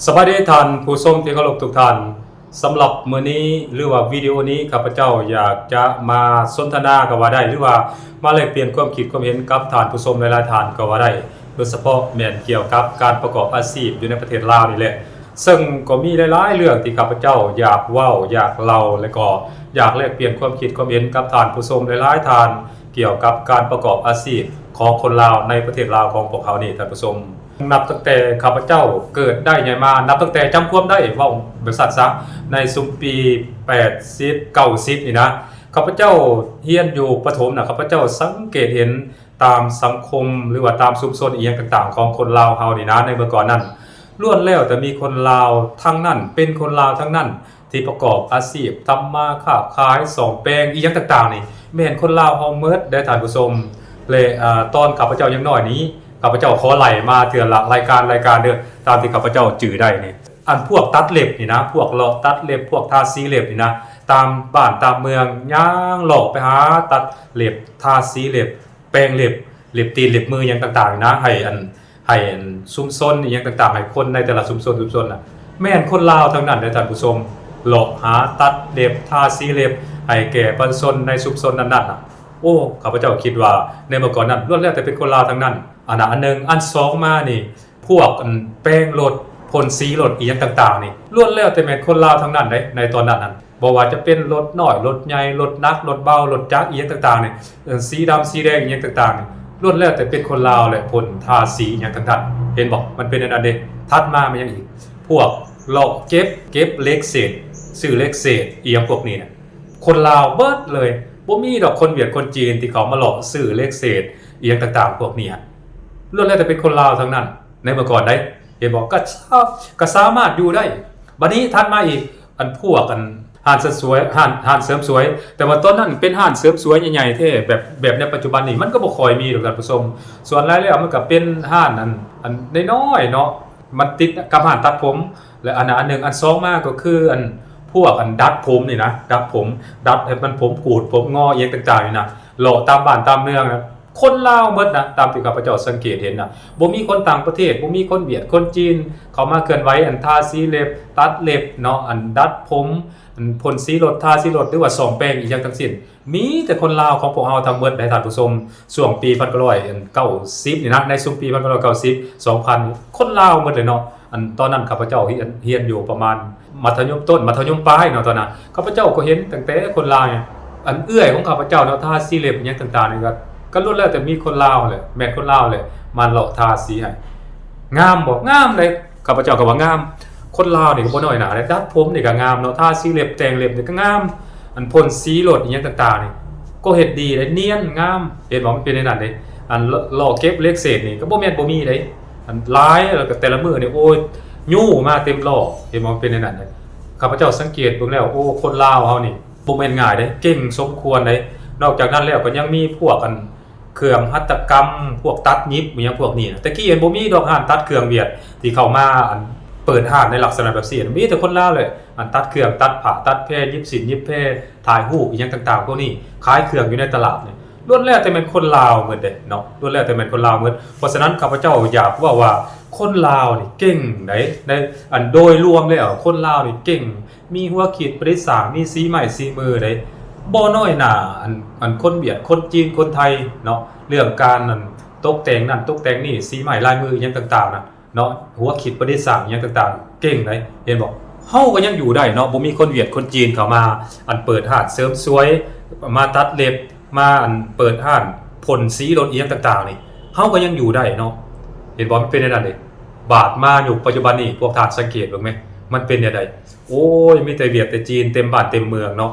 ສະບາຍດີທ່ານຜູ້ຊົມທີ່ເຄົາລົບທຸກທ່ານ. ສຳລັບມື້ນີ້ ຫຼືວ່າວິດີໂອນີ້ ຂ້າພະເຈົ້າຢາກຈະມາສົນທະນາກໍວ່າໄດ້ ຫຼືວ່າມາແລກປ່ຽນຄວາມຄິດຄວາມເຫັນກັບທ່ານຜູ້ຊົມຫຼາຍໆທ່ານກໍວ່າໄດ້, ໂດຍສະເພາະແມ່ນກ່ຽວກັບການປະກອບອາຊີບຢູ່ໃນປະເທດລາວນີ້ແຫຼະ. ເຊິ່ງກໍມີຫຼາຍໆເລື່ອງທີ່ຂ້າພະເຈົ້າຢາກເວົ້າ, ຢາກເລົ່າ ແລະກໍຢາກແລກປ່ຽນຄວາມຄິດຄວາມເຫັນກັບທ່ານຜູ້ຊົມຫຼາຍໆທ່ານ ກ່ຽວກັບການປະກອບອາຊີບຂອງຄົນລາວໃນປະເທດລາວຂອງພວກເຮົານີ້ ທ່ານຜູ້ຊົມ. ນັບຕັ້ງແຕ່ຂ້າພະເຈົ້າເກີດໄດ້ໃຫຍ່ມາ, ນັບຕັ້ງແຕ່ຈຳຄວາມໄດ້ ເວົ້າແບບສັ້ນຊະ, ໃນຊຸມປີແປດສິບ ເກົ້າສິບນີ້ນະ, ຂ້າພະເຈົ້າຮຽນຢູ່ປະຖົມນະ, ຂ້າພະເຈົ້າສັງເກດເຫັນຕາມສັງຄົມ ຫຼືວ່າຕາມຊຸມຊົນອີ່ຫຍັງຕ່າງໆຂອງຄົນລາວເຮົານີ້ນະ ໃນເມື່ອກ່ອນນັ້ນ ລ້ວນແລ້ວແຕ່ມີຄົນລາວທັງນັ້ນ, ເປັນຄົນລາວທັງນັ້ນ ທີ່ປະກອບອາຊີບທຳມາຄ້າຂາຍ ສ້ອມແປງອີ່ຫຍັງຕ່າງໆນີ້ ແມ່ນຄົນລາວເຮົາໝົດເດ້ທ່ານຜູ້ຊົມ. ແລະ ອາ ຕອນຂ້າພະເຈົ້າຍັງນ້ອຍນີ້ ຂ້າພະເຈົ້າຂໍໄລ່ມາເທື່ອລະລາຍການ, ລາຍການເດີ້ ຕາມທີ່ຂ້າພະເຈົ້າຈື່ໄດ້ນີ້. ອັນພວກຕັດເລັບນີ້ນະ, ພວກເລາະຕັດເລັບ, ພວກທາສີເລັບນີ້ນະ, ຕາມບ້ານຕາມເມືອງ ຍ່າງເລາະໄປຫາຕັດເລັບ, ທາສີເລັບ, ແປງເລັບ, ເລັບຕີນເລັບມືຫຍັງຕ່າງໆນີ້ນະ, ໃຫ້ອັນ ໃຫ້ອັນຊຸມຊົນອີ່ຫຍັງຕ່າງໆ ໃຫ້ຄົນໃນແຕ່ລະຊຸມຊົນ ຊຸມຊົນນະ ແມ່ນຄົນລາວທັງນັ້ນເດ້ທ່ານຜູ້ຊົມ. ເລາະຫາຕັດເລັບ ທາສີເລັບ ໃຫ້ແກ່ປະຊາຊົນໃນຊຸມຊົນນັ້ນໆນະ. ໂອ້ ຂ້າພະເຈົ້າຄິດວ່າໃນເມື່ອກ່ອນນັ້ນ ລ້ວນແລ້ວແຕ່ເປັນຄົນລາວທັງນັ້ນ. ອັນນະ ອັນໜຶ່ງ. ອັນສອງມານີ້ ພວກອັນແປງລົດ ພົ່ນສີລົດອີ່ຫຍັງຕ່າງໆນີ້ ລ້ວນແລ້ວແຕ່ແມ່ນຄົນລາວທັງນັ້ນເດ້ ໃນຕອນນັ້ນຫັ້ນ. ບໍ່ວ່າຈະເປັນລົດນ້ອຍ ລົດໃຫຍ່ ລົດໜັກ ລົດເບົາ ລົດຈັກອີ່ຫຍັງຕ່າງໆນີ້ ເອີ ສີດຳ ສີແດງອີ່ຫຍັງຕ່າງໆນີ້ ລ້ວນແລ້ວແຕ່ເປັນຄົນລາວ ແລະ ພົ່ນທາສີອີ່ຫຍັງຕ່າງໆ ເຫັນບໍ່? ມັນເປັນແນວນັ້ນເດ້. ຖັດມາແມ່ນຫຍັງອີກ? ພວກເລາະເກັບ ເກັບເຫຼັກເສດ ຊື້ເຫຼັກເສດອີ່ຫຍັງພວກນີ້ນະ ຄົນລາວເບິດເລີຍ. ບໍ່ມີດອກຄົນຫວຽດຄົນຈີນທີ່ເຂົາມາເລາະຊື້ເຫຼັກເສດອີ່ຫຍັງຕ່າງໆພວກນີ້ ລ້ວນແລ້ວແຕ່ເປັນຄົນລາວທັງນັ້ນ ໃນເມື່ອກ່ອນໃດ໋ ເຫັນບໍ່? ກໍ ກໍສາມາດຢູ່ໄດ້. ບັດນີ້ຖັດມາອີກ ອັນພວກອັນຮ້ານເສີມສວຍ ຮ້ານ ຮ້ານເສີມສວຍ ແຕ່ວ່າຕອນນັ້ນເປັນຮ້ານເສີມສວຍໃຫຍ່ໆແທ້ ແບບ ແບບໃນປັດຈຸບັນນີ້ມັນກໍບໍ່ຄ່ອຍມີດອກທ່ານຜູ້ຊົມ. ສ່ວນຫຼາຍແລ້ວມັນກໍເປັນຮ້ານອັນ ອັນນ້ອຍໆເນາະ ມັນຕິດກັບຮ້ານຕັດຜົມ ແລະ ອັນ ອັນໜຶ່ງ. ອັນສອງມາກໍຄືອັນພວກອັນດັດຜົມນີ້ນະ ດັດຜົມ ດັດໃຫ້ມັນຜົມກູດ ຜົມງໍ ອີ່ຫຍັງຕ່າງໆນີ້ນະ ເລາະຕາມບ້ານຕາມເມືອງນະ ຄົນລາວໝົດນະ ຕາມທີ່ຂ້າພະເຈົ້າສັງເກດເຫັນນະ. ບໍ່ມີຄົນຕ່າງປະເທດ ບໍ່ມີຄົນຫວຽດ ຄົນຈີນເຂົ້າມາເຄື່ອນໄຫວ ອັນທາສີເລັບ ຕັດເລັບເນາະ ອັນດັດຜົມ ອັນພົ່ນສີລົດ ທາສີລົດ ຫຼືວ່າສ້ອມແປງອີ່ຫຍັງທັງສິ້ນ. ມີແຕ່ຄົນລາວຂອງພວກເຮົາທັງໝົດໃດ໋ທ່ານຜູ້ຊົມ. ຊ່ວງປີພັນເກົ້າຮ້ອຍເກົ້າສິບນີ້ນະ ໃນຊຸມປີພັນເກົ້າຮ້ອຍເກົ້າສິບ ສອງພັນ ຄົນລາວໝົດເລີຍເນາະ. ອັນຕອນນັ້ນຂ້າພະເຈົ້າຮຽນ ຮຽນຢູ່ປະມານມັດທະຍົມຕົ້ນ ມັດທະຍົມປາຍເນາະ ຕອນນັ້ນ ຂ້າພະເຈົ້າກໍເຫັນຕັ້ງແຕ່ຄົນລາວນີ້ ອັນເອື້ອຍຂອງຂ້າພະເຈົ້າເນາະ ທາສີເລັບອີ່ຫຍັງຕ່າງໆນີ້ ກໍ ກໍລ້ວນແລ້ວແຕ່ມີຄົນລາວແຫຼະ ແມ່ນຄົນລາວແຫຼະ ມາເລາະທາສີໃຫ້. ງາມບໍ່? ງາມເດ້. ຂ້າພະເຈົ້າກໍວ່າງາມ. ຄົນລາວນີ້ກໍບໍ່ນ້ອຍໜ້າເດ້ ດັດຜົມນີ້ກໍງາມເນາະ ທາສີເລັບ ແຕ່ງເລັບນີ້ກໍງາມ ອັນພົ່ນສີລົດອີ່ຫຍັງຕ່າງໆນີ້ ກໍເຮັດດີເດ້ ນຽນ ງາມ. ເຫັນບໍ່? ມັນເປັນແນວນັ້ນເດ້. ອັນເລາະ ເລາະເກັບເຫຼັກເສດນີ້ກໍບໍ່ແມ່ນບໍ່ມີເດ້ ອັນຫຼາຍ ແລ້ວກໍແຕ່ລະມື້ນີ້ ໂອ້ຍ ຍູ້ມາເຕັມລໍ້. ເຫັນບໍ່? ມັນເປັນແນວນັ້ນເດ້. ຂ້າພະເຈົ້າສັງເກດເບິ່ງແລ້ວ ໂອ້ ຄົນລາວເຮົານີ້ບໍ່ແມ່ນງ່າຍເດ້ ເກັ່ງສົມຄວນເດ້. ນອກຈາກນັ້ນແລ້ວກໍຍັງມີພວກອັນ ເຄື່ອງຫັດຖະກຳ ພວກຕັດຫຍິບ ອີ່ຫຍັງພວກນີ້ນະ. ແຕ່ກີ້ຫັ້ນບໍ່ມີດອກຮ້ານຕັດເຄື່ອງຫວຽດທີ່ເຂົ້າມາ ອັນ ເປີດຮ້ານໃນລັກສະນະແບບຊີ້ ມີແຕ່ຄົນລາວແຫຼະ ອັນຕັດເຄື່ອງ ຕັດຜ້າ ຕັດແພ ຫຍິບສິ້ນ ຫຍິບແພ ຖ່າຍຮູບ ອີ່ຫຍັງຕ່າງໆພວກນີ້ ຂາຍເຄື່ອງຢູ່ໃນຕະຫຼາດນີ້ ລ້ວນແລ້ວແຕ່ແມ່ນຄົນລາວໝົດເດ້ເນາະ ລ້ວນແລ້ວແຕ່ແມ່ນຄົນລາວໝົດ. ເພາະສະນັ້ນ ຂ້າພະເຈົ້າຢາກເວົ້າວ່າ ຄົນລາວນີ້ເກັ່ງໃດ໋ ໃນ ອັນ ໂດຍລວມແລ້ວ ຄົນລາວນີ້ເກັ່ງ ມີຫົວຄິດປະດິດສ້າງ ມີສີໄມ້ສີມືໃດ໋ ບໍ່ນ້ອຍໜ້າ ອັນ ອັນຄົນຫວຽດ ຄົນຈີນ ຄົນໄທເນາະ. ເລື່ອງການ ອັນ ຕົກແຕ່ງນັ້ນຕົກແຕ່ງນີ້ ສີໄມ້ລາຍມືອີ່ຫຍັງຕ່າງໆນະເນາະ ຫົວຄິດປະດິດສ້າງອີ່ຫຍັງຕ່າງໆ ເກັ່ງໃດ໋ ເຫັນບໍ່? ເຮົາກໍຍັງຢູ່ໄດ້ເນາະ ບໍ່ມີຄົນຫວຽດຄົນຈີນເຂົ້າມາ ອັນ ເປີດຮ້ານເສີມສວຍ ມາຕັດເລັບ ມາ ອັນ ເປີດຮ້ານພົ່ນສີລົດອີ່ຫຍັງຕ່າງໆນີ້ ເຮົາກໍຍັງຢູ່ໄດ້ເນາະ ເຫັນບໍ່? ມັນເປັນແນວນັ້ນເດ້. ບາດມາຍຸກປັດຈຸບັນນີ້ ພວກທ່ານສັງເກດເບິ່ງແມ ມັນເປັນແນວໃດ? ໂອ້ຍ ມີແຕ່ຫວຽດແຕ່ຈີນເຕັມບ້ານເຕັມເມືອງເນາະ.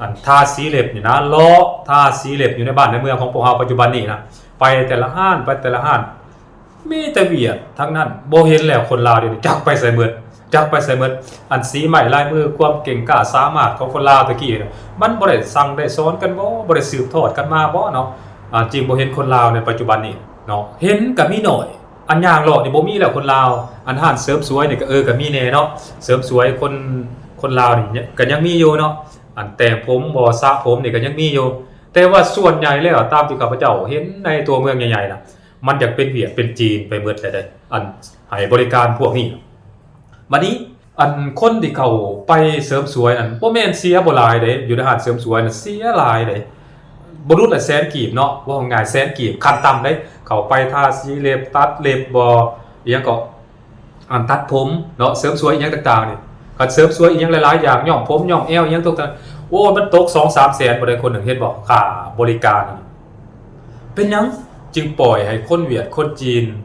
ອັນ ທາສີເລັບນີ້ນະ ເລາະທາສີເລັບຢູ່ໃນບ້ານໃນເມືອງຂອງພວກເຮົາປັດຈຸບັນນີ້ນະ ໄປແຕ່ລະຮ້ານ ໄປແຕ່ລະຮ້ານ ມີແຕ່ຫວຽດທັງນັ້ນ. ບໍ່ເຫັນແລ້ວ ຄົນລາວດຽວນີ້ຈັກໄປໃສໝົດ ຈັກໄປໃສໝົດ. ອັນສີໄມ້ລາຍມື ຄວາມເກັ່ງກ້າສາມາດຂອງຄົນລາວແຕ່ກີ້ນະ ມັນບໍ່ໄດ້ສັ່ງໄດ້ສອນກັນບໍ? ບໍ່ໄດ້ສືບທອດກັນມາບໍເນາະ? ອາ ຈຶ່ງບໍ່ເຫັນຄົນລາວໃນປັດຈຸບັນນີ້ເນາະ ເຫັນກໍມີໜ້ອຍ. ອັນຍ່າງເລາະນີ້ບໍ່ມີແລ້ວຄົນລາວ. ອັນຮ້ານເສີມສວຍນີ້ກໍ ເອີ ກໍມີແດ່ເນາະ ເສີມສວຍຄົນ ຄົນລາວນີ້ກໍຍັງມີຢູ່ເນາະ. ອັນແຕ່ງຜົມບໍ ສະຜົມນີ້ກໍຍັງມີຢູ່ ແຕ່ວ່າສ່ວນໃຫຍ່ແລ້ວ ຕາມທີ່ຂ້າພະເຈົ້າເຫັນໃນຕົວເມືອງໃຫຍ່ໆນະ ມັນຢາກເປັນຫວຽດເປັນຈີນໄປໝົດແລ້ວເດ້ ອັນໃຫ້ບໍລິການພວກນີ້. ບາດນີ້ ອັນຄົນທີ່ເຂົ້າໄປເສີມສວຍນັ້ນ ບໍ່ແມ່ນເສຍບໍ່ຫຼາຍເດ້ ຢູ່ໃນຮ້ານເສີມສວຍນັ້ນເສຍຫຼາຍເດ້ ບໍ່ຫຼຸດລະແສນກີບເນາະ ເວົ້າງ່າຍແສນກີບ ຂັ້ນຕ່ຳເດ້ ເຂົ້າໄປທາສີເລັບ ຕັດເລັບບໍ ອີ່ຫຍັງເກາະ ອັນຕັດຜົມເນາະ ເສີມສວຍອີ່ຫຍັງຕ່າງໆນີ້ ຄັນເສີມສວຍອີ່ຫຍັງຫຼາຍໆຢ່າງ ຍ້ອມຜົມ ຍ້ອມແອວ ອີ່ຫຍັງຕົກຕ່າງ ໂອ້ ມັນຕົກສອງສາມແສນບໍ່ໄດ້ຄົນໜຶ່ງ ເຫັນບໍ່ ຄ່າບໍລິການນັ້ນ. ເປັນຫຍັງຈຶ່ງປ່ອຍໃຫ້ຄົນຫວຽດ ຄົນຈີນ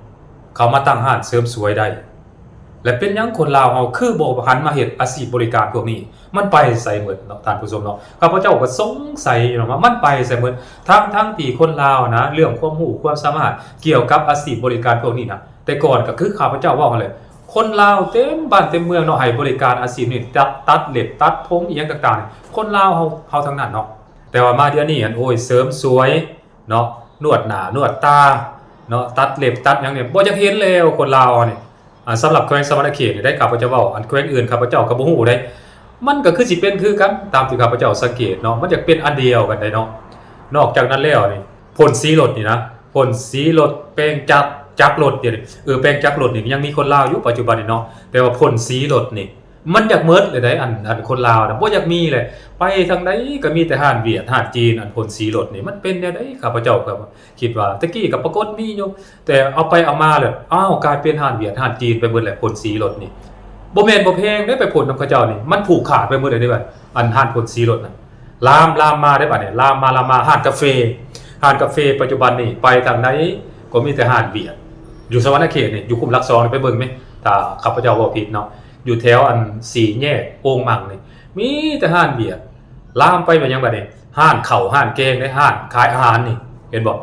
ເຂົ້າມາຕັ້ງຮ້ານເສີມສວຍໄດ້ ແລະ ເປັນຫຍັງຄົນລາວເຮົາຄືບໍ່ຫັນມາເຮັດອາຊີບບໍລິການພວກນີ້ ມັນໄປໃສໝົດເນາະ ທ່ານຜູ້ຊົມເນາະ? ຂ້າພະເຈົ້າກໍສົງໄສຢູ່ເນາະວ່າມັນໄປໃສໝົດ ທັງໆທີ່ຄົນລາວນະ ເລື່ອງຄວາມຮູ້ຄວາມສາມາດກ່ຽວກັບອາຊີບບໍລິການພວກນີ້ນະ ແຕ່ກ່ອນກໍຄືຂ້າພະເຈົ້າເວົ້າຫັ້ນແຫຼະ ຄົນລາວເຕັມບ້ານເຕັມເມືອງເນາະ ໃຫ້ບໍລິການອາຊີບນີ້ ຕັດ ຕັດເລັບ ຕັດຜົມ ອີ່ຫຍັງຕ່າງໆ ຄົນລາວເຮົາ ເຮົາທັງນັ້ນເນາະ ແຕ່ວ່າມາດຽວນີ້ຫັ້ນ ໂອ້ຍ ເສີມສວຍ ເນາະ ນວດໜ້ານວດຕາເນາະ ຕັດເລັບຕັດຫຍັງນີ້ ບໍ່ຢາກເຫັນແລ້ວ ຄົນລາວເຮົານີ້. ອ່າ ສຳລັບແຂວງສະຫວັນນະເຂດນີ້ໄດ໋ ຂ້າພະເຈົ້າເວົ້າ ອັນແຂວງອື່ນຂ້າພະເຈົ້າກໍບໍ່ຮູ້ໄດ໋ ມັນກໍຄືຊິເປັນຄືກັນ ຕາມທີ່ຂ້າພະເຈົ້າສັງເກດເນາະ ມັນຢາກເປັນອັນດຽວກັນໄດ໋ເນາະ. ນອກຈາກນັ້ນແລ້ວນີ້ ພົ້ນສີລົດນີ້ນະ ພົ້ນສີລົດ ແປງຈັກ ຈັກລົດ ດຽວນີ້ ເອີ ແປງຈັກລົດນີ້ຍັງມີຄົນລາວຢູ່ປັດຈຸບັນນີ້ເນາະ ແຕ່ວ່າພົ້ນສີລົດນີ້ ມັນຢາກໝົດເລີຍໃດ໋ ອັນ ອັນຄົນລາວນະ ບໍ່ຢາກມີເລີຍ ໄປທາງໃດກໍມີແຕ່ຮ້ານຫວຽດ ຮ້ານຈີນ ອັນພົ້ນສີລົດນີ້ ມັນເປັນແນວໃດ ຂ້າພະເຈົ້າກໍຄິດວ່າ ແຕ່ກີ້ກໍປາກົດມີຢູ່ ແຕ່ເອົາໄປເອົາມາແລ້ວ ອ້າວ ກາຍເປັນຮ້ານຫວຽດ ຮ້ານຈີນໄປໝົດແລ້ວ ພົ້ນສີລົດນີ້ ບໍ່ແມ່ນບໍ່ແພງເດ້ ໄປພົ້ນນຳເຂົາເຈົ້ານີ້ ມັນຜູກຂາດໄປໝົດເລີຍເດ້ ອັນຮ້ານພົ້ນສີລົດນະ ລາມ ລາມມາເດ້ ບາດນີ້ ລາມມາ ລາມມາ ຮ້ານກາເຟ ຮ້ານກາເຟປັດຈຸບັນນີ້ ໄປທາງໃດກໍມີແຕ່ຮ້ານຫວຽດ ຢູ່ສະຫວັນນະເຂດນີ້ ຢູ່ຄຸ້ມຫຼັກສອງນີ້ ໄປເບິ່ງແມ ຖ້າຂ້າພະເຈົ້າເວົ້າຜິດເນາະ ຢູ່ແຖວອັນສີ່ແຍກໂອ່ງມັງນີ້ ມີແຕ່ຮ້ານຫວຽດ ລາມໄປແມ່ນຫຍັງບາດນີ້ ຮ້ານເຂົ້າຮ້ານແກງເດ້ ຮ້ານຂາຍອາຫານນີ້ ເຫັນບໍ່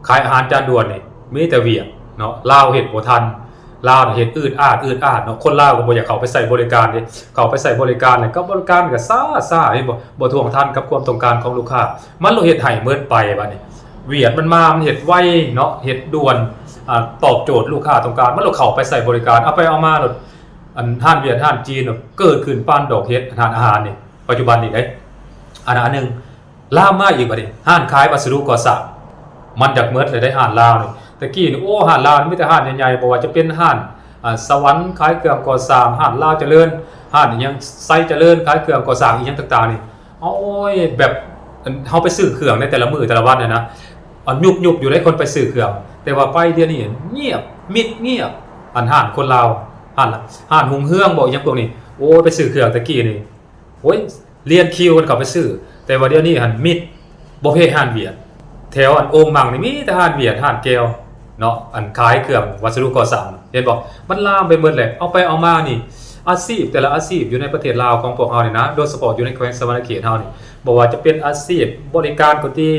ຂາຍອາຫານຈານດ່ວນນີ້ ມີແຕ່ຫວຽດເນາະ ລາວເຮັດບໍ່ທັນ ລາວເຮັດອືດອາດ ອືດອາດເນາະ ຄົນລາວກໍບໍ່ຢາກເຂົ້າໄປໃຊ້ບໍລິການເດ້ ເຂົ້າໄປໃຊ້ບໍລິການແລ້ວກໍບໍລິການກໍຊ້າໆ ເຫັນບໍ່ ບໍ່ທ່ວງທັນກັບຄວາມຕ້ອງການຂອງລູກຄ້າ ມັນໂລດເຮັດໃຫ້ໝົດໄປບາດນີ້ ຫວຽດມັນມາ ມັນເຮັດໄວເນາະ ເຮັດດ່ວນ ອາ ຕອບໂຈດລູກຄ້າຕ້ອງການ ມັນໂລດເຂົ້າໄປໃຊ້ບໍລິການ ເອົາໄປເອົາມາໂລດ ອັນຮ້ານຫວຽດ ຮ້ານຈີນ ເກີດຂຶ້ນປານດອກເຫັດ ຮ້ານອາຫານນີ້ ປັດຈຸບັນນີ້ເດ້ ອັນ ອັນໜຶ່ງ ລາມມາອີກບາດນີ້ ຮ້ານຂາຍວັດສະດຸກໍ່ສ້າງ ມັນຢາກໝົດເລີຍເດ້ ຮ້ານລາວນີ້ ແຕ່ກີ້ນີ້ ໂອ້ ຮ້ານລາວນີ້ມີແຕ່ຮ້ານໃຫຍ່ໆ ບໍ່ວ່າຈະເປັນຮ້ານ ອາ ສະຫວັນຂາຍເຄື່ອງກໍ່ສ້າງ ຮ້ານລາວຈະເລີນ ຮ້ານອີ່ຫຍັງໄຊຈະເລີນ ຂາຍເຄື່ອງກໍ່ສ້າງ ອີ່ຫຍັງຕ່າງໆນີ້ ໂອ້ຍ ແບບ ອັນ ເຮົາໄປຊື້ເຄື່ອງໃນແຕ່ລະມື້ແຕ່ລະວັນຫັ້ນນະ ອັນ ຍຸບໆຢູ່ໃດ໋ ຄົນໄປຊື້ເຄື່ອງ ແຕ່ວ່າໄປດຽວນີ້ງຽບ ມິດງຽບ ອັນ ຮ້ານຄົນລາວ ຮ້ານ ຮ້ານຮຸ່ງເຮືອງບໍ ອີ່ຫຍັງພວກນີ້ ໂອ້ຍ ໄປຊື້ເຄື່ອງແຕ່ກີ້ນີ້ ໂອ້ຍ ລຽນຄິວກັນເຂົ້າໄປຊື້ ແຕ່ວ່າດຽວນີ້ຫັ້ນມິດ ບໍ່ແພ້ຮ້ານຫວຽດ ແຖວອັນໂອ່ງມັງນີ້ມີແຕ່ຮ້ານຫວຽດ ຮ້ານແກວເນາະ ອັນຂາຍເຄື່ອງວັດສະດຸກໍ່ສ້າງ ເຫັນບໍ່ ມັນລາມໄປໝົດແຫຼະ ເອົາໄປເອົາມານີ້ ອາຊີບແຕ່ລະອາຊີບຢູ່ໃນປະເທດລາວຂອງພວກເຮົານີ້ນະ ໂດຍສະເພາະຢູ່ໃນແຂວງສະຫວັນນະເຂດເຮົານີ້ ບໍ່ວ່າຈະເປັນອາຊີບບໍລິການກໍດີ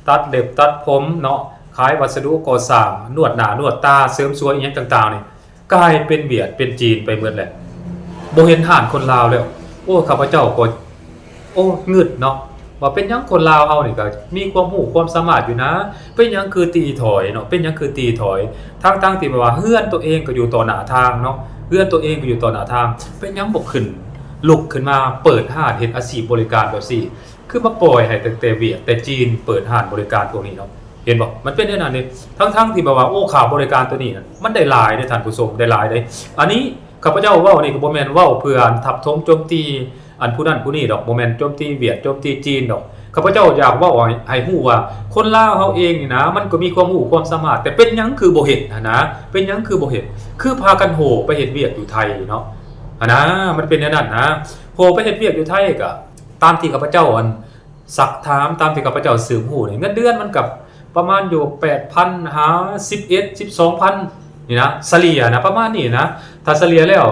ຕັດເລັບຕັດຜົມເນາະ ຂາຍວັດສະດຸກໍ່ສ້າງ ນວດໜ້ານວດຕາ ເສີມສວຍ ອີ່ຫຍັງຕ່າງໆນີ້ ກາຍເປັນຫວຽດເປັນຈີນໄປໝົດແຫຼະ ບໍ່ເຫັນຮ້ານຄົນລາວແລ້ວ ໂອ້ ຂ້າພະເຈົ້າກໍ ໂອ້ ງຶດເນາະ ວ່າເປັນຫຍັງຄົນລາວເຮົານີ້ກໍມີຄວາມຮູ້ຄວາມສາມາດຢູ່ນະ ເປັນຫຍັງຄືຕີຖອຍເນາະ ເປັນຫຍັງຄືຕີຖອຍ ທັງໆທີ່ແບບວ່າເຮືອນຕົວເອງກໍຢູ່ຕໍ່ໜ້າທາງເນາະ ເຮືອນຕົວເອງກໍຢູ່ຕໍ່ໜ້າທາງ ເປັນຫຍັງບໍ່ຂຶ້ນ ລຸກຂຶ້ນມາເປີດຮ້ານເຮັດອາຊີບບໍລິການແບບຊີ້ ຄືມາປ່ອຍໃຫ້ຕັ້ງແຕ່ຫວຽດແຕ່ຈີນເປີດຮ້ານບໍລິການພວກນີ້ເນາະ ເຫັນບໍ່ ມັນເປັນແນວນັ້ນເດ້ ທັງໆທີ່ແບບວ່າ ໂອ້ ຄ່າບໍລິການຕົວນີ້ນະ ມັນໄດ້ຫຼາຍເດ້ທ່ານຜູ້ຊົມ ໄດ້ຫຼາຍເດ້ ອັນນີ້ຂ້າພະເຈົ້າເວົ້ານີ້ກໍບໍ່ແມ່ນເວົ້າເພື່ອອັນທັບຖົມໂຈມຕີອັນຜູ້ນັ້ນຜູ້ນີ້ດອກ ບໍ່ແມ່ນໂຈມຕີຫວຽດ ໂຈມຕີຈີນດອກ ຂ້າພະເຈົ້າຢາກເວົ້າໃຫ້ ໃຫ້ຮູ້ວ່າ ຄົນລາວເຮົາເອງນີ້ນະ ມັນກໍມີຄວາມຮູ້ຄວາມສາມາດ ແຕ່ເປັນຫຍັງຄືບໍ່ເຮັດຫັ້ນນະ ເປັນຫຍັງຄືບໍ່ເຮັດ ຄືພາກັນໂຫໄປເຮັດວຽກຢູ່ໄທເນາະ ຫັ້ນນະ ມັນເປັນແນວນັ້ນນະ ໂຫໄປເຮັດວຽກຢູ່ໄທກໍ ຕາມທີ່ຂ້າພະເຈົ້າ ອັນ ຊັກຖາມ ຕາມທີ່ຂ້າພະເຈົ້າສືບຮູ້ນີ້ ເງິນເດືອນມັນກໍປະມານຢູ່ແປດພັນຫາສິບເອັດ ສິບສອງພັນນີ້ນະ ສະເລ່ຍນະ ປະມານນີ້ນະ ຖ້າສະເລ່ຍແລ້ວ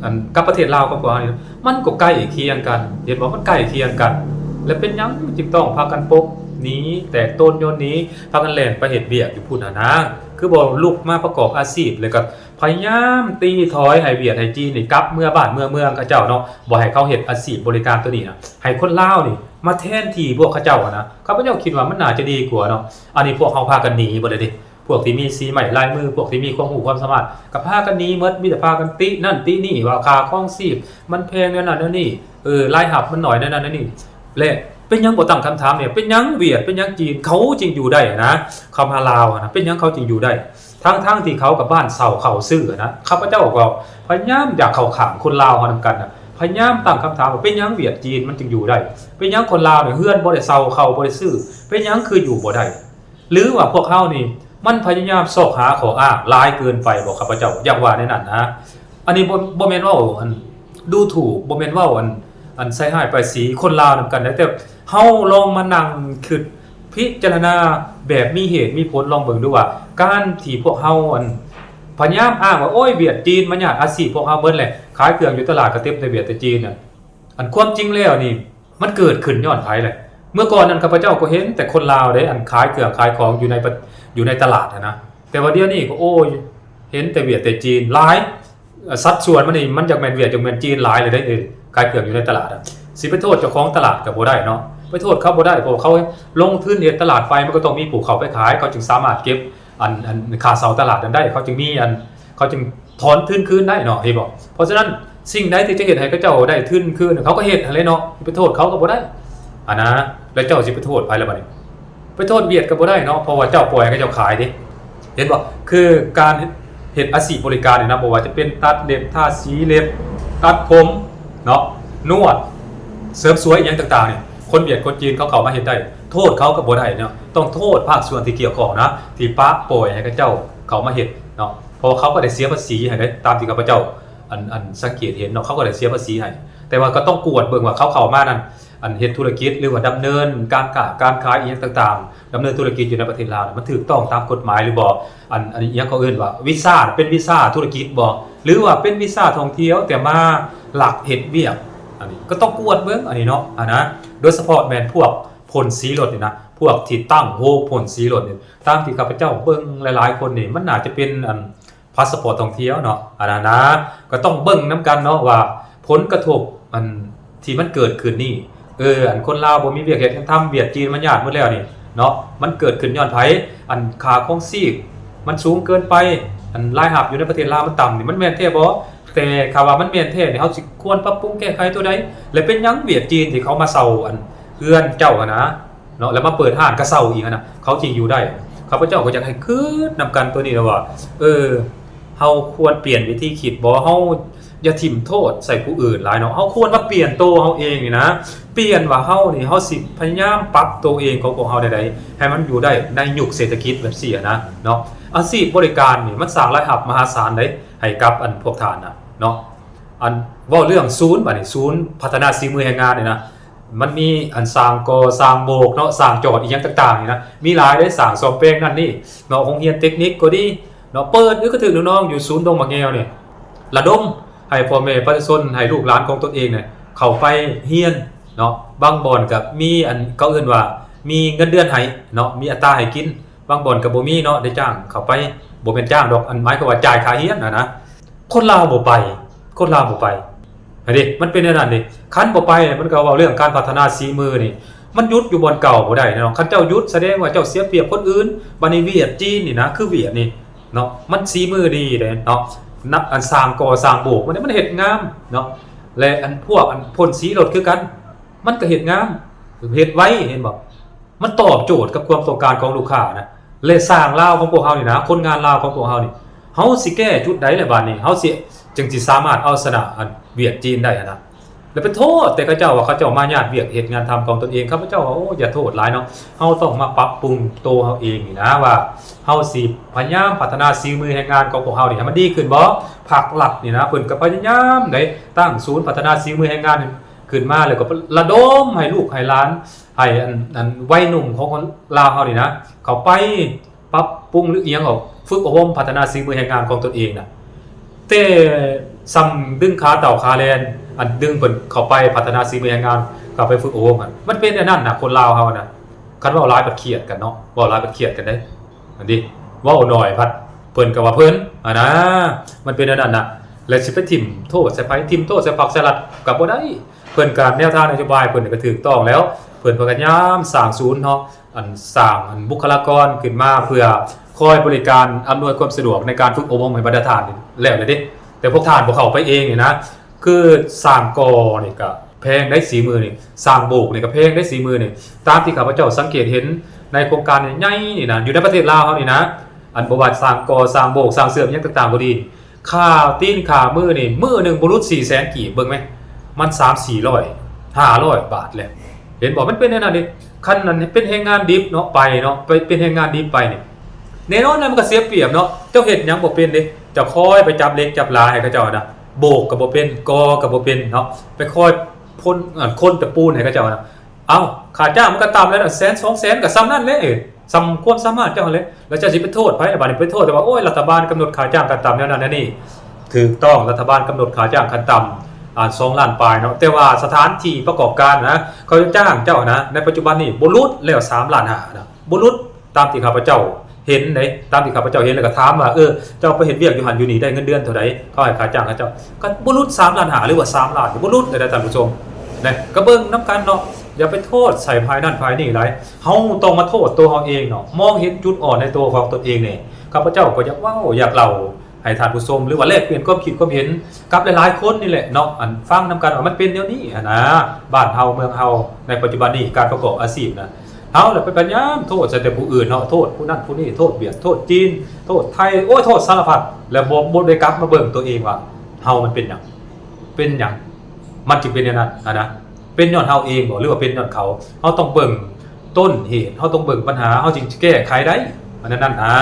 ອັນ ກັບປະເທດລາວຂອງພວກເຮົານີ້ ມັນກໍໃກ້ຄຽງກັນ ເຫັນບໍ່ ມັນໃກ້ຄຽງກັນ ແລະເປັນຫຍັງຈຶ່ງຕ້ອງພາກັນປົກໜີ ແຕກໂຕນໂຍນໜີ ພາກັນແລ່ນໄປເຮັດວຽກຢູ່ພຸ້ນຫັ້ນນະ ຄືບໍ່ລຸກມາປະກອບອາຊີບ ແລ້ວກໍພະຍາຍາມຕີຖອຍໃຫ້ຫວຽດໃຫ້ຈີນນີ້ກັບເມືອບ້ານເມືອເມືອງເຂົາເຈົ້າເນາະ ບໍ່ໃຫ້ເຂົາເຮັດອາຊີບບໍລິການໂຕນີ້ນະ ໃຫ້ຄົນລາວນີ້ມາແທນທີ່ພວກເຂົາເຈົ້າຫັ້ນນະ ຂ້າພະເຈົ້າຄິດວ່າມັນໜ້າຈະດີກວ່າເນາະ ອັນນີ້ພວກເຮົາພາກັນໜີເບິດແລ້ວເດ້ ພວກທີ່ມີສີໄມ້ລາຍມື ພວກທີ່ມີຄວາມຮູ້ຄວາມສາມາດ ກໍພາກັນໜີໝົດ ມີແຕ່ພາກັນຕິນັ້ນຕິນີ້ ວ່າຄ່າຄອງຊີບມັນແພງແນວນັ້ນແນວນີ້ ເອີ ລາຍຮັບມັນໜ້ອຍແນວນັ້ນແນວນີ້ ແລະ ເປັນຫຍັງບໍ່ຕັ້ງຄຳຖາມແດ່ ເປັນຫຍັງຫວຽດ ເປັນຫຍັງຈີນ ເຂົາຈຶ່ງຢູ່ໄດ້ນະ ເຂົ້າມາລາວນະ ເປັນຫຍັງເຂົາຈຶ່ງຢູ່ໄດ້ ທັງໆທີ່ເຂົາກັບບ້ານເຊົ່າເຂົ້າຊື້ນະ. ຂ້າພະເຈົ້າກໍພະຍາຍາມຢາກເຂົ້າຂ້າງຄົນລາວເຮົານຳກັນນະ ພະຍາຍາມຕັ້ງຄຳຖາມວ່າ ເປັນຫຍັງຫວຽດຈີນມັນຈຶ່ງຢູ່ໄດ້ ເປັນຫຍັງຄົນລາວນີ້ເຮືອນບໍ່ໄດ້ເຊົ່າ ເຂົ້າບໍ່ໄດ້ຊື້ ເປັນຫຍັງຄືຢູ່ບໍ່ໄດ້ ຫຼືວ່າພວກເຮົານີ້ ມັນພະຍາຍາມຊອກຫາຂໍ້ອ້າງຫຼາຍເກີນໄປບໍ ຂ້າພະເຈົ້າຢາກວ່າແນວນັ້ນນະ. ອັນນີ້ບໍ່ ບໍ່ແມ່ນເວົ້າ ອັນ ດູຖູກ ບໍ່ແມ່ນເວົ້າ ອັນ ອັນໃສ່ຮ້າຍປ້າຍສີຄົນລາວນຳກັນນະ ແຕ່ເຮົາລອງມານັ່ງຄິດພິຈາລະນາແບບມີເຫດມີຜົນ ລອງເບິ່ງດູວ່າ ການທີ່ພວກເຮົາ ອັນ ພະຍາຍາມອ້າງວ່າ ໂອ້ຍ ຫວຽດຈີນມາຍາດອາຊີບພວກເຮົາເບິດແຫຼະ ຂາຍເຄື່ອງຢູ່ຕະຫຼາດກໍເຕັມແຕ່ຫວຽດແຕ່ຈີນນະ ອັນຄວາມຈິງແລ້ວນີ້ ມັນເກີດຂຶ້ນຍ້ອນໃຜແຫຼະ? ເມື່ອກ່ອນນັ້ນຂ້າພະເຈົ້າກໍເຫັນແຕ່ຄົນລາວເດ້ ອັນຂາຍເຄື່ອງຂາຍຂອງຢູ່ໃນປະ ຢູ່ໃນຕະຫຼາດຫັ້ນນະ ແຕ່ວ່າດຽວນີ້ກໍ ໂອ້ຍ ເຫັນແຕ່ຫວຽດແຕ່ຈີນຫຼາຍ ເອີ ສັດສ່ວນມັນນີ້ມັນຢາກແມ່ນຫວຽດ ຢາກແມ່ນຈີນຫຼາຍເລີຍເດ້ ເອີ ຂາຍເຄື່ອງຢູ່ໃນຕະຫຼາດອະ ຊິໄປໂທດເຈົ້າຂອງຕະຫຼາດກໍບໍ່ໄດ້ເນາະ ໄປໂທດເຂົາບໍ່ໄດ້ ເພາະວ່າເຂົາລົງທຶນເຮັດຕະຫຼາດໄປ ມັນກໍຕ້ອງມີຜູ້ເຂົ້າໄປຂາຍ ເຂົາຈຶ່ງສາມາດເກັບ ອັນ ອັນຄ່າເຊົ່າຕະຫຼາດນັ້ນໄດ້ ເຂົາຈຶ່ງມີ ອັນ ເຂົາຈຶ່ງຖອນທຶນຄືນໄດ້ເນາະ ເຫັນບໍ່? ເພາະສະນັ້ນ ສິ່ງໃດທີ່ຈະເຮັດໃຫ້ເຂົາເຈົ້າໄດ້ທຶນຄືນ ເຂົາກໍເຮັດຫັ້ນແຫຼະເນາະ ໄປໂທດເຂົາກໍບໍ່ໄດ້ ອັນນະ ແລ້ວເຈົ້າຊິໄປໂທດໃຜລະບັດນີ້? ໄປໂທດຫວຽດກໍບໍ່ໄດ້ເນາະ ເພາະວ່າເຈົ້າປ່ອຍໃຫ້ເຂົາເຈົ້າຂາຍເດ້ ເຫັນບໍ່? ຄືການເຮັດອາຊີບບໍລິການນີ້ນະ ບໍ່ວ່າຈະເປັນຕັດເລັບ ທາສີເລັບ ຕັດຜົມເນາະ ນວດ ເສີມສວຍ ອີ່ຫຍັງຕ່າງໆນີ້ ຄົນຫວຽດຄົນຈີນເຂົາເຂົ້າມາເຮັດໄດ້ ໂທດເຂົາກໍບໍ່ໄດ້ເນາະ ຕ້ອງໂທດພາກສ່ວນທີ່ກ່ຽວຂ້ອງນະ ທີ່ປະປ່ອຍໃຫ້ເຂົາເຈົ້າເຂົ້າມາເຮັດເນາະ ເພາະວ່າເຂົາກໍໄດ້ເສຍພາສີໃຫ້ເດ້ ຕາມທີ່ຂ້າພະເຈົ້າ ອັນ ອັນສັງເກດເຫັນເນາະ ເຂົາກໍໄດ້ເສຍພາສີໃຫ້ ແຕ່ວ່າກໍຕ້ອງກວດເບິ່ງວ່າເຂົາເຂົ້າມານັ້ນ ອັນເຮັດທຸລະກິດ ຫຼືວ່າດຳເນີນການຄ້າການຂາຍອີ່ຫຍັງຕ່າງໆ ດຳເນີນທຸລະກິດຢູ່ໃນປະເທດລາວ ມັນຖືກຕ້ອງຕາມກົດໝາຍຫຼືບໍ່? ອັນ ອັນອີ່ຫຍັງເຂົາເອີ້ນວ່າວີຊາ ເປັນວີຊາທຸລະກິດບໍ່ ຫຼືວ່າເປັນວີຊາທ່ອງທ່ຽວ ແຕ່ມາລັກເຮັດວຽກ ອັນນີ້ກໍຕ້ອງກວດເບິ່ງ ອັນນີ້ເນາະ ອັນນະ ໂດຍສະເພາະແມ່ນພວກພົ້ນສີລົດນີ້ນະ ພວກທີ່ຕັ້ງໂຮງພົ້ນສີລົດນີ້ ຕາມທີ່ຂ້າພະເຈົ້າເບິ່ງຫຼາຍໆຄົນນີ້ ມັນໜ້າຈະເປັນ ອັນ ພາສປອດທ່ອງທ່ຽວເນາະ ອັນນັ້ນນະ ກໍຕ້ອງເບິ່ງນຳກັນເນາະວ່າ ຜົນກະທົບ ອັນ ທີ່ມັນເກີດຂຶ້ນນີ້ ເອີ ອັນຄົນລາວບໍ່ມີວຽກເຮັດງານທຳ ຫວຽດຈີນມາຍາດໝົດແລ້ວນີ້ເນາະ ມັນເກີດຂຶ້ນຍ້ອນໃຜ? ອັນຄ່າຄອງຊີບມັນສູງເກີນໄປ ອັນລາຍຮັບຢູ່ໃນປະເທດລາວມັນຕ່ຳນີ້ ມັນແມ່ນແທ້ບໍ່? ແຕ່ຖ້າວ່າມັນແມ່ນແທ້ນີ້ ເຮົາຊິຄວນປັບປຸງແກ້ໄຂຕົວໃດ? ແລະເປັນຫຍັງຫວຽດຈີນທີ່ເຂົາມາເຊົ່າ ອັນ ເຮືອນເຈົ້າຫັ້ນນະ ເນາະ ແລ້ວມາເປີດຮ້ານກະເຊົາອີກຫັ້ນນະ ເຂົາຈຶ່ງຢູ່ໄດ້? ຂ້າພະເຈົ້າກໍຢາກໃຫ້ຄິດນຳກັນຕົວນີ້ແຫຼະວ່າ ເອີ ເຮົາຄວນປ່ຽນວິທີຄິດບໍ່? ເຮົາຢ່າຖິ້ມໂທດໃສ່ຜູ້ອື່ນຫຼາຍເນາະ ເຮົາຄວນມາປ່ຽນໂຕເຮົາເອງນີ້ນະ ປ່ຽນວ່າເຮົານີ້ ເຮົາຊິພະຍາຍາມປັບໂຕເອງຂອງພວກເຮົາແນວໃດ ໃຫ້ມັນຢູ່ໄດ້ໃນຍຸກເສດຖະກິດແບບຊີ້ນະເນາະ ອາຊີບບໍລິການນີ້ ມັນສ້າງລາຍຮັບມະຫາສານເດ້ ໃຫ້ກັບ ອັນ ພວກທ່ານນະເນາະ ອັນ ເວົ້າເລື່ອງສູນ ບາດນີ້ ສູນພັດທະນາສີມືແຮງງານນີ້ນະ ມັນມີອັນສ້າງກໍ່ສ້າງໂບກເນາະ ສ້າງຈອດອີ່ຫຍັງຕ່າງໆນີ້ນະ ມີຫຼາຍເດ້ ສ້າງສ້ອມແປງນັ້ນນີ້ເນາະ ໂຮງຮຽນເຕັກນິກກໍດີເນາະ ເປີດອຶກກະທຶກນ້ອງໆຢູ່ສູນດົງໝາກແງວນີ້ ລະດົມໃຫ້ພໍ່ແມ່ປະຊາຊົນ ໃຫ້ລູກຫຼານຂອງຕົນເອງນີ້ເຂົ້າໄປຮຽນເນາະ ບາງບ່ອນກໍມີ ອັນ ເຂົາເອີ້ນວ່າມີເງິນເດືອນໃຫ້ເນາະ ມີອັດຕາໃຫ້ກິນ ບາງບ່ອນກໍບໍ່ມີເນາະ ໄດ້ຈ້າງເຂົ້າໄປ ບໍ່ແມ່ນຈ້າງດອກ ອັນ ໝາຍຄວາມວ່າຈ່າຍຄ່າຮຽນຫັ້ນນະ ຄົນລາວບໍ່ໄປ ຄົນລາວບໍ່ໄປ ຫັ້ນເດ້ ມັນເປັນແນວນັ້ນເດ້ ຄັນບໍ່ໄປ ມັນກໍເວົ້າເລື່ອງການພັດທະນາສີມືນີ້ ມັນຢຸດຢູ່ບ່ອນເກົ່າບໍ່ໄດ້ເນາະ ຄັນເຈົ້າຢຸດ ສະແດງວ່າເຈົ້າເສຍປຽບຄົນອື່ນ ບາດນີ້ຫວຽດຈີນນີ້ນະ ຄືຫວຽດນີ້ເນາະ ມັນສີມືດີເດ້ເນາະ ນະ ອັນສ້າງກໍ່ສ້າງໂບກ ມັນ ມັນເຮັດງາມເນາະ ແລະ ອັນພວກ ອັນ ພົ້ນສີລົດຄືກັນ ມັນກໍເຮັດງາມ ເຮັດໄວ ເຫັນບໍ່? ມັນຕອບໂຈດກັບຄວາມຕ້ອງການຂອງລູກຄ້ານະ ແລະ ຊ່າງລາວຂອງພວກເຮົານີ້ນະ ຄົນງານລາວຂອງພວກເຮົານີ້ ເຮົາຊິແກ້ຈຸດໃດລະບາດນີ້ ເຮົາຊິ ຈຶ່ງຊິສາມາດເອົາຊະນະ ອັນ ຫວຽດຈີນໄດ້ຫັ້ນນະ ແລ້ວໄປໂທດແຕ່ເຂົາເຈົ້າວ່າ ເຂົາເຈົ້າມາຍາດວຽກເຮັດງານທຳຂອງຕົນເອງ ຂ້າພະເຈົ້າວ່າ ໂອ້ ຢ່າໂທດຫຼາຍເນາະ ເຮົາຕ້ອງມາປັບປຸງໂຕເຮົາເອງນີ້ນະ ວ່າເຮົາຊິພະຍາຍາມພັດທະນາສີມືແຮງງານຂອງພວກເຮົານີ້ໃຫ້ມັນດີຂຶ້ນບໍ່? ພາກລັດນີ້ນະ ເພິ່ນກໍພະຍາຍາມໄດ້ຕັ້ງສູນພັດທະນາສີມືແຮງງານຂຶ້ນມາ ແລ້ວກໍລະດົມໃຫ້ລູກໃຫ້ຫຼານ ໃຫ້ອັນ ອັນໄວໜຸ່ມຂອງຄົນລາວເຮົານີ້ນະ ເຂົ້າໄປປັບປຸງ ຫຼື ອີ່ຫຍັງອອກ ຝຶກອົບຮົມພັດທະນາສີມືແຮງງານຂອງຕົນເອງນະ ແຕ່ຊ່ຳດຶງຂາເຕົ່າຂາແລນ ອັນດຶງເພິ່ນເຂົ້າໄປພັດທະນາສີມືແຮງງານ ເຂົ້າໄປຝຶກອົບຮົມຫັ້ນ ມັນເປັນແນວນັ້ນນະ ຄົນລາວເຮົານະ ຄັນເວົ້າຫຼາຍພັດຄຽດກັນເນາະ ເວົ້າຫຼາຍພັດຄຽດກັນເດ້ ອັນນີ້ເວົ້າໜ້ອຍພັດເພິ່ນກໍວ່າເພິ່ນ ອັນນະ ມັນເປັນແນວນັ້ນນະ ແລະ ຊິໄປຖິ້ມໂທດໃສ່ໃຜ? ຖິ້ມໂທດໃສ່ພັກໃສ່ລັດກໍບໍ່ໄດ້ ເພິ່ນກໍແນວທາງນະໂຍບາຍເພິ່ນກໍຖືກຕ້ອງແລ້ວ ເພິ່ນພະຍາຍາມສ້າງສູນເນາະ ອັນສ້າງ ອັນບຸກຄະລາກອນຂຶ້ນມາເພື່ອຄອຍບໍລິການອຳນວຍຄວາມສະດວກໃນການຝຶກອົບຮົມໃຫ້ບັນດາທ່ານນີ້ແລ້ວແຫຼະເດ້ ແຕ່ພວກທ່ານບໍ່ເຂົ້າໄປເອງນີ້ນະ ຄືສ້າງກໍ່ນີ້ກໍແພ ພງໄດ໋ ສີ່ໝື່ນນີ້ ສ້າງໂບກນີ້ກໍແພງໄດ໋ ສີ່ໝື່ນນີ້ ຕາມທີ່ຂ້າພະເຈົ້າສັງເກດເຫັນໃນໂຄງການໃຫຍ່ໆນີ້ນະ ຢູ່ໃນປະເທດລາວເຮົານີ້ນະ ອັນບໍ່ວ່າສ້າງກໍ່ ສ້າງໂບກ ສ້າງເຊື່ອມຫຍັງຕ່າງໆກໍດີ ຄ່າຕີນຄ່າມືນີ້ ມື້ໜຶ່ງບໍ່ຫຼຸດສີ່ແສນກີບ ເບິ່ງແມ ມັນສາມສີ່ຮ້ອຍ ຫ້າຮ້ອຍບາດແຫຼະ ເຫັນບໍ່? ມັນເປັນແນວນັ້ນເດ້ ຄັນນັ້ນເປັນແຮງງານດິບເນາະ ໄປເນາະ ໄປເປັນແຮງງານດິບໄປນີ້ ແນ່ນອນແຫຼະ ມັນກໍເສຍປຽບເນາະ ເຈົ້າເຮັດຫຍັງບໍ່ເປັນເດ້ ເຈົ້າຄອຍໄປຈັບເຫຼັກຈັບຫຼາໃຫ້ເຂົາເຈົ້ານະ ໂບກກໍບໍ່ເປັນ ກໍ່ກໍບໍ່ເປັນເນາະ ໄປຄອຍຄົນ ເອີ ຄົນຕະປູນໃຫ້ເຂົາເຈົ້ານະ ເອົ້າ ຄ່າຈ້າງມັນກໍຕ່ຳແລ້ວນະ ແສນສອງແສນກໍສ່ຳນັ້ນແຫຼະ ສ່ຳຄວາມສາມາດເຈົ້າຫັ້ນແຫຼະ ແລ້ວເຈົ້າຊິໄປໂທດໃຜລະບາດນີ້ ໄປໂທດແຕ່ວ່າ ໂອ້ຍ ລັດຖະບານກຳນົດຄ່າຈ້າງຂັ້ນຕ່ຳແນວນັ້ນແນວນີ້ ຖືກຕ້ອງ ລັດຖະບານກຳນົດຄ່າຈ້າງຂັ້ນຕ່ຳ ອ່າ ສອງລ້ານປາຍເນາະ ແຕ່ວ່າສະຖານທີ່ປະກອບການນະ ເຂົາຈະຈ້າງເຈົ້ານະ ໃນປັດຈຸບັນນີ້ບໍ່ຫຼຸດແລ້ວ ສາມລ້ານຫ້ານະ ບໍ່ຫຼຸດ ຕາມທີ່ຂ້າພະເຈົ້າເຫັນເດ້ ຕາມທີ່ຂ້າພະເຈົ້າເຫັນ ແລ້ວກໍຖາມວ່າ ເອີ ເຈົ້າໄປເຮັດວຽກຢູ່ຫັ້ນຢູ່ນີ້ ໄດ້ເງິນເດືອນເທົ່າໃດ ເຂົາໃຫ້ຄ່າຈ້າງເຂົາເຈົ້າ ກໍບໍ່ຫຼຸດສາມລ້ານຫ້າ ຫຼືວ່າສາມລ້ານ ບໍ່ຫຼຸດເລີຍນະທ່ານຜູ້ຊົມ ນະ ກໍເບິ່ງນຳກັນເນາະ ຢ່າໄປໂທດໃສ່ຝ່າຍນັ້ນຝ່າຍນີ້ຫຼາຍ ເຮົາຕ້ອງມາໂທດຕົວເຮົາເອງເນາະ ມອງເຫັນຈຸດອ່ອນໃນຕົວຂອງຕົນເອງແດ່ ຂ້າພະເຈົ້າກໍຢາກເວົ້າຢາກເລົ່າ ໃຫ້ທ່ານຜູ້ຊົມ ຫຼືວ່າແລກປ່ຽນຄວາມຄິດຄວາມເຫັນກັບຫຼາຍໆຄົນນີ້ແຫຼະເນາະ ອັນຟັງນຳກັນວ່າມັນເປັນແນວນີ້ຫັ້ນນະ ບ້ານເຮົາເມືອງເຮົາໃນປັດຈຸບັນນີ້ ການປະກອບອາຊີບນະ ເຮົາລະໄປພະຍາຍາມໂທດໃສ່ແຕ່ຜູ້ອື່ນເນາະ ໂທດຜູ້ນັ້ນຜູ້ນີ້ ໂທດຫວຽດ ໂທດຈີນ ໂທດໄທ ໂອ້ຍ ໂທດສາລະພັດ ແລ້ວບໍ່ ບໍ່ໄດ້ກັບມາເບິ່ງຕົວເອງວ່າ ເຮົາມັນເປັນຫຍັງ ເປັນຫຍັງມັນຈຶ່ງເປັນແນວນັ້ນຫັ້ນນະ ເປັນຍ້ອນເຮົາເອງບໍ່ ຫຼືວ່າເປັນຍ້ອນເຂົາ ເຮົາຕ້ອງເບິ່ງ ຕົ້ນເຫດ ເຮົາຕ້ອງເບິ່ງບັນຫາ ເຮົາຈຶ່ງຈະແກ້ໄຂໄດ້ ອັນນັ້ນນະ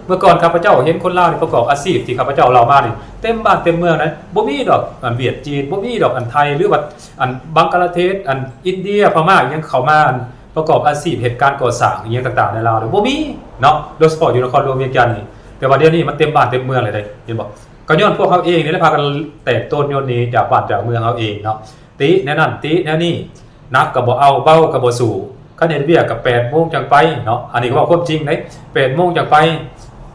ເມື່ອກ່ອນຂ້າພະເຈົ້າເຫັນຄົນລາວນີ້ປະກອບອາຊີບທີ່ຂ້າພະເຈົ້າເລົ່າມານີ້ ເຕັມບ້ານເຕັມເມືອງນະ ບໍ່ມີດອກອັນຫວຽດຈີນ ບໍ່ມີດອກອັນໄທ ຫຼືວ່າອັນບັງກະລາເທດ ອັນອິນເດຍ ພະມ້າ ອີ່ຫຍັງເຂົ້າມາ ອັນປະກອບອາຊີບເຮັດການກໍ່ສ້າງ ອີ່ຫຍັງຕ່າງໆໃນລາວນີ້ ບໍ່ມີເນາະ ໂດຍສະເພາະຢູ່ນະຄອນຫຼວງວຽງຈັນນີ້ ແຕ່ວ່າດຽວນີ້ມັນເຕັມບ້ານເຕັມເມືອງເລີຍເດ້ ເຫັນບໍ່? ກໍຍ້ອນພວກເຮົາເອງນີ້ແຫຼະ ພາກັນແຕກໂຕນໂຍນໜີຈາກບ້ານຈາກເມືອງເຮົາເອງເນາະ ຕິແນວນັ້ນຕິແນວນີ້ ໜັກກໍບໍ່ເອົາ ເບົາກໍບໍ່ສູ້ ຄັນເຮັດວຽກກໍແປດໂມງຈັ່ງໄປເນາະ ອັນນີ້ກໍເວົ້າຄວາມຈິງເດ້ ແປດໂມງຈັ່ງໄປ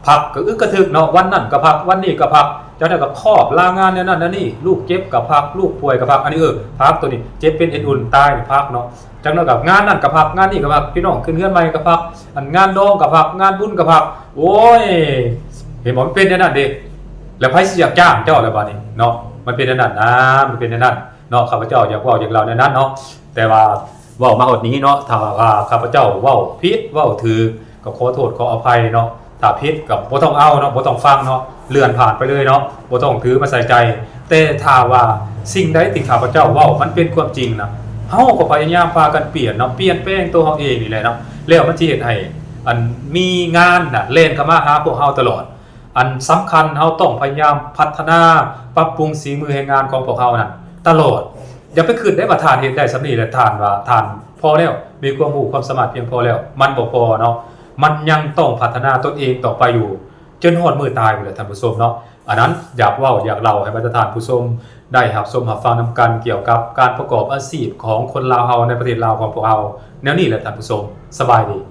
ພັກກໍອຶກກະທຶກເນາະ ວັນນັ້ນກໍພັກ ວັນນີ້ກໍພັກ ຈັ່ງໃດກໍຄອບລາງານແນວນັ້ນແນວນີ້ ລູກເຈັບກໍພັກ ລູກປ່ວຍກໍພັກ ອັນນີ້ ເອີ ພັກໂຕນີ້ ເຈັບເປັນເອັນອຸ່ນ ຕາຍກໍພັກເນາະ ຈັ່ງໃດກໍງານນັ້ນກໍພັກ ງານນີ້ກໍພັກ ພີ່ນ້ອງຂຶ້ນເຮືອນໃໝ່ກໍພັກ ອັນງານດອງກໍພັກ ງານບຸນກໍພັກ ໂອ້ຍ ເຫັນບໍ່ ມັນເປັນແນວນັ້ນເດ້ ແລ້ວໃຜຊິຢາກຈ້າງເຈົ້າລະບາດນີ້ເນາະ ມັນເປັນແນວນັ້ນນາ ມັນເປັນແນວນັ້ນ ເນາະ ຂ້າພະເຈົ້າຢາກເວົ້າຢາກເລົ່າແນວນັ້ນເນາະ ແຕ່ວ່າເວົ້າມາຮອດນີ້ເນາະ ຖ້າວ່າຂ້າພະເຈົ້າເວົ້າຜິດເວົ້າຖືກ ກໍຂໍໂທດຂໍອະໄພເນາະ ຖ້າຜິດກໍບໍ່ຕ້ອງເອົາເນາະ ບໍ່ຕ້ອງຟັງເນາະ ເລື່ອນຜ່ານໄປເລີຍເນາະ ບໍ່ຕ້ອງຖືມາໃສ່ໃຈ ແຕ່ຖ້າວ່າສິ່ງໃດທີ່ຂ້າພະເຈົ້າເວົ້າມັນເປັນຄວາມຈິງນະ ເຮົາກໍພະຍາຍາມພາກັນປ່ຽນເນາະ ປ່ຽນແປງຕົວເຮົາເອງນີ້ແຫຼະເນາະ ແລ້ວມັນຊິເຮັດໃຫ້ ອັນ ມີງານນະແລ່ນເຂົ້າມາຫາພວກເຮົາຕະຫຼອດ ອັນສຳຄັນເຮົາຕ້ອງພະຍາຍາມພັດທະນາປັບປຸງສີມືແຮງງານຂອງພວກເຮົານັ້ນຕະຫຼອດ ຢ່າໄປຄິດໄດ້ວ່າທ່ານເຮັດໄດ້ສ່ຳນີ້ແລ້ວ ທ່ານວ່າທ່ານພໍແລ້ວ ມີຄວາມຮູ້ຄວາມສາມາດພຽງພໍແລ້ວ ມັນບໍ່ພໍເນາະ ມັນຍັງຕ້ອງພັດທະນາຕົນເອງຕໍ່ໄປຢູ່ ຈົນຮອດມື້ຕາຍພຸ້ນແຫຼະທ່ານຜູ້ຊົມເນາະ ອັນນັ້ນຢາກເວົ້າຢາກເລົ່າໃຫ້ບັນດາທ່ານຜູ້ຊົມໄດ້ຮັບຊົມຮັບຟັງນຳກັນ ກ່ຽວກັບການປະກອບອາຊີບຂອງຄົນລາວເຮົາໃນປະເທດລາວຂອງພວກເຮົາ ແນວນີ້ແຫຼະທ່ານຜູ້ຊົມ ສະບາຍດີ.